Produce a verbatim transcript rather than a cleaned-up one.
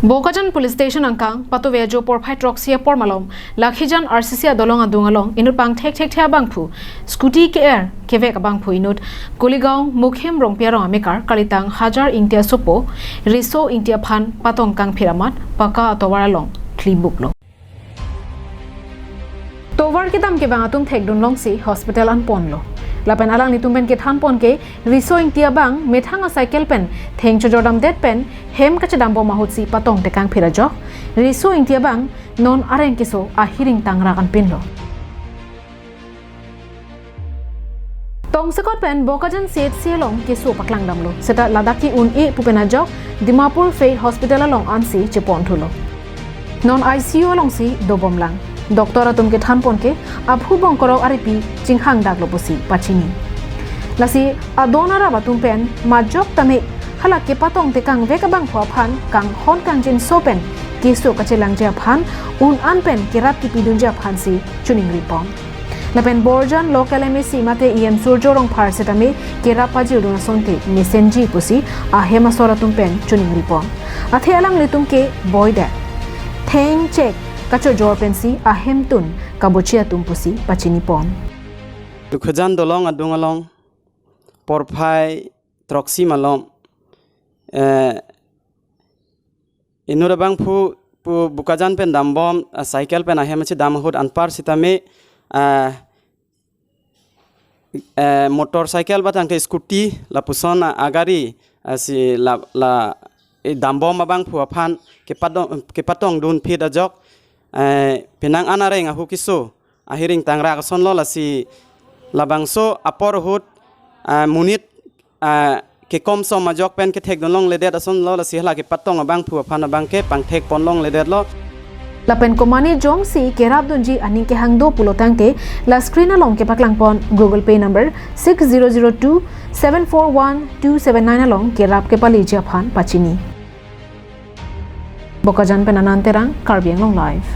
Bokajan Police Station angkang, patuve ajo porphai throksi apor malom, Lakhijan R C C adolong adung along, inut pangthek thekthe abangphu, scooty ke-er kevek abangphu inut, Kuligaon Mukhim Rongpi arong amekar, kalitang Hajar Ingti asopo, Riso Ingti aphan patong kangphir amat, paka atovar along klibuklo. Tovar kedam kevang atum thekdun longsi hospital an ponlo. Lapen alanglitum pen kethan pon ke, Riso Ingti abang methang acycle pen theng chojordamdet pen hem kachedambom ahutsi patong tekangphir ajok, Riso Ingti abang non areng keso ahiring tangrak anpinlo. Tongsekot pen Bokajan C H C along keso paklangdamlo. Seta ladak ke un-e pu pen ajok Dimapur Faith Hospital along ansi cheponthulo. Non I C U alongsi dobomlang. Doctor atum kethan pon ke aphu bongkorok aripi chinghangdaklo pusi pachini. Lasi adon arap atum pen majok tame hala kepatong tekangvek abangphu aphan kanghon kangjinso pen keso kachelangji aphan un-an pen kerap kipidunji aphansi choningri pon. Lapen Borjan local M A C mate E M Surjo Rongphar setame kerap pajirdun asonte mesenji pusi ahem asor atum pen choningri pon. Athe alanglitum ke boidet. Theng chek kachojor pensi ahemtun kabochi atum pusi pachini pon. Dukhajan dolong adung along porphai throksi malom, eh, inut abangphu pu Bokajan pen dambom, ah, cycle pen ahem chedam ahut anpar sitame, ah, eh, motorcycle ba tangte scooty lapuson, ah, agari, ah, si la, la, eh, dambom abangphu aphan kepatong, kepatongdunphit ajok, eh, penang an areng ahu keso ahiring tangrak asonlo, lasi labangso apor ahut, ah, monit, ah, kekom som ajok pen kethekdun longledet asonlo, lasi hala kepatong abangphu aphan abangke pangthek pon longledetlo. Lapen komane jongsi kerapdunji aning kehang do pulo tangte, la screen along kepaklang pon Google Pay number six zero zero two seven four one two seven nine along kerap kepaleji aphan pachini. Bokajan pen Anand Terang, Karbi Anglong Live.